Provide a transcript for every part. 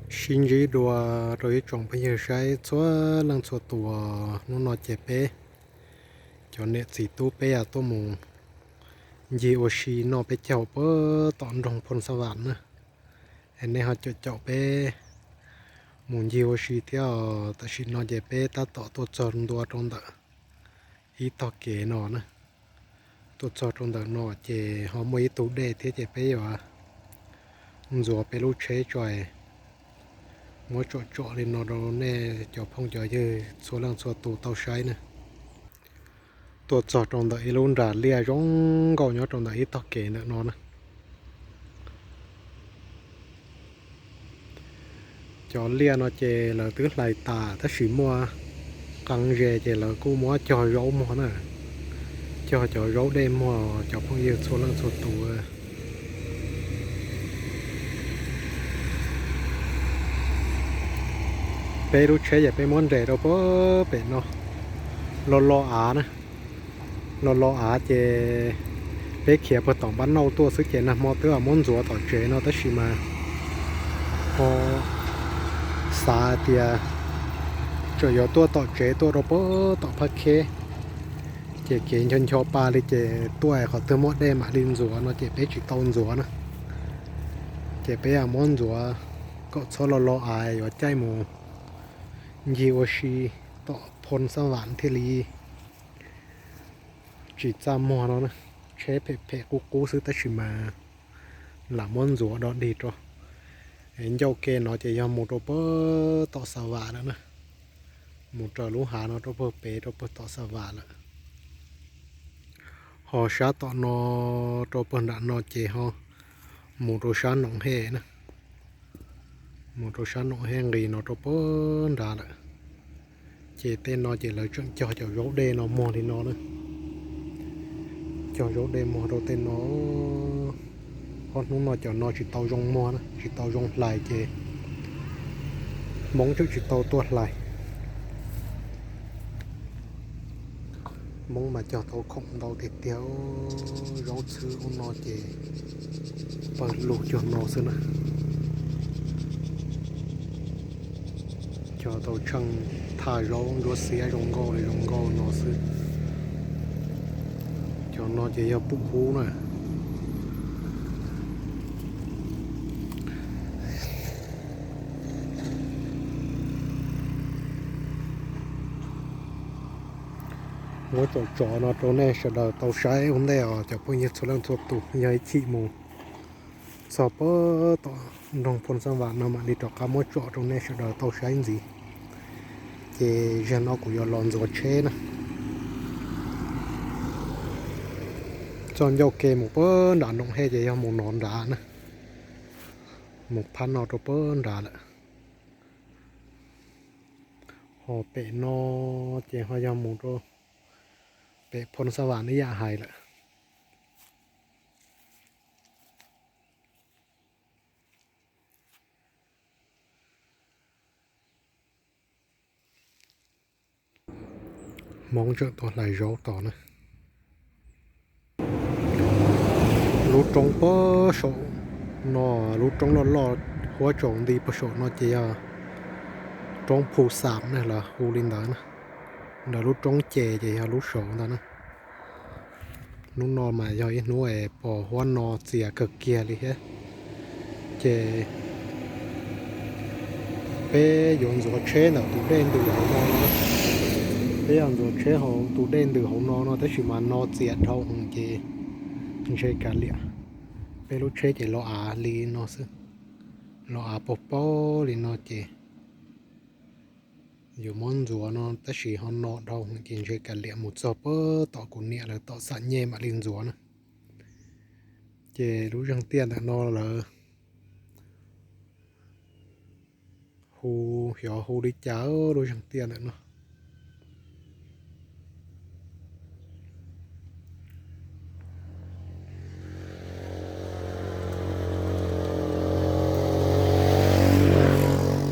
Sib ntsib dua rau ib tsoom phooj ywg saib txhua leej txhua tus. Hnub no ces peb cov niam txiv tub peb tuaj mus ncig ua si noj peb caug puag tom nroog Phoo Xab Vam na. Es nej ho caum caum peb mus ncig ua si thiab. Tam sim no ces peb tab tom tuaj txog ntua rau ntawm ib tog kev no na. Tuaj txog rau ntawm no ces ho muaj ib tug dej thiab ces peb yuav ntxuav peb lub tsheb tso, muab tsom tsom li no rau nej cov phooj cov ywg txhua leej txhua tus tau saib na. Tuaj txog rau ntawm ib lub nras liaj zoo nkauj nyob rau ntawm ib tog kev ntawm no na. Cov liaj no ces lawv twb hlais tas tab sis muaj qee ze ces lawv kuj muab cog zaub muag na, cog cov zaub dej muag cov phooj ywg txhua leej txhua tus. Peb lub tsheb ces peb muab nres rau puag pem no, lo lo av na, lo lo av ces peb khiav puag tom npab nauj tuaj xwb ces nag hmo twb muab ntxuav tom tsev no tab sis mas ho xav tias tseem yuav tuaj tom tsev tuaj rau puag tom Phab Kheb, ces kev ncho ncho pa li ces tuaj qhov twg muaj dej mam li ntxuav no ces peb tsis tau ntxuav na. Ces peb muab ntxuav kom txhob lo lo av yuav caij mus ncig ua si tom Phoo Xab Vam thiaj li tsis txaj muag no na. Tsheb phem phem qub qub xwb tab sis mas lam muab ntxuav do dig rau. Ncauj ke no ces yog mus rau puag tom Xab Vam lawm na, mus raws lub hav no rau puag pem rau puag tom Xab Vam lawm. Ho sab tom no rau puag nram no ces ho mus rau sab Noov Hej na, mus rau sab Noov Hej nqis no rau puag nrad lawm. Ces tej no ces lawv tseem cog cov zaub dej no muag li no na, cog zaub dej muag rau tej no. Ob hnub no cov no tsis tau zoo muag na, tsis tau zoo hlais ces Hmoob tseem tsis tau tuaj hlais. Hmoob mas cog tau khoom ntau tiag tiag, zaub txhwb ub no ces pawg lug cuag no xwb na. Cog tau tsheej thaj zaub ntsuab xiab zoo nkauj li zoo nkauj no xwb. Cov no ces yog pum hub na. Muab tsom tsom no rau nej sawv daws tau saib ua ntej os cov phooj ywg txhua leej txhua tus, yog ib chim mus txog puag tom nroog Phoo Xab Vam no mam li rov qab muab tsom rau nej sawv daws tau saib ntxiv. Ces zaum no kuv yuav los ntxuav tsheb na. Txoj ncauj ke mus puag nram Noov Hej ces yog mus no nrad na, mus phab no rau puag nrad lawm. Ho pem no ces ho yog mus rau pem Phoo Xab Vam ib yam hais lawm. Hmoob tseem tuaj hlais zaub tos na. Lub roob puag saum no, lub roob loj loj huab tsaus nti puag saum no ces yog roob Phu Xam na, lawv hu li ntawd na. Ntawm lub roob ces ces yog lub saud ntag na. Hnub no mas yog ib hnub es pos huab no txias kawg kiag li thiab. Ces peb yuav ntxuav tsheb ntawm tus dej ntws hauv no no. Peb yuav ntxuav tsheb hauv tus dej ntws hauv no no tab sis mas no txias dhau heev ces ntshe kav liam. Peb lub tsheb ces los av li no xwb, los av paug paug li no ces yuav muab ntxuav no tab sis ho no dhau heev ces ntshe kav liam mus txog puag tom kuv niam lawv tom xam nyej mam li ntxuav na. Ces lub zeeg tiaj ntawm no lawv hu, xyov hu li cas lub zeeg tiaj ntawm no.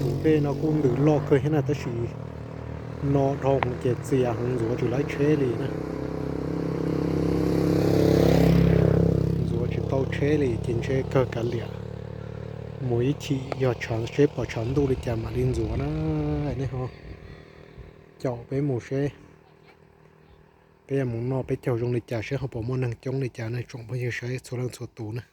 Tus dej no kuj ntws loj kawg thiab na tab sis no dhau heev ces txias heev ntxuav tsis laib tsheb li na. Ntxuav tsis tau tsheb li ces ntshe kawg kav liam. Mus ib chim yog tshav, seb pom tshav ntuj li cas mam li ntxuav na. Nej ho caum peb mus seb peb yuav mus noj peb caug zoo li cas, seb ho puas muaj neeg coob li cas ne tsoom phooj ywg sawv txhua leej txhua tus na.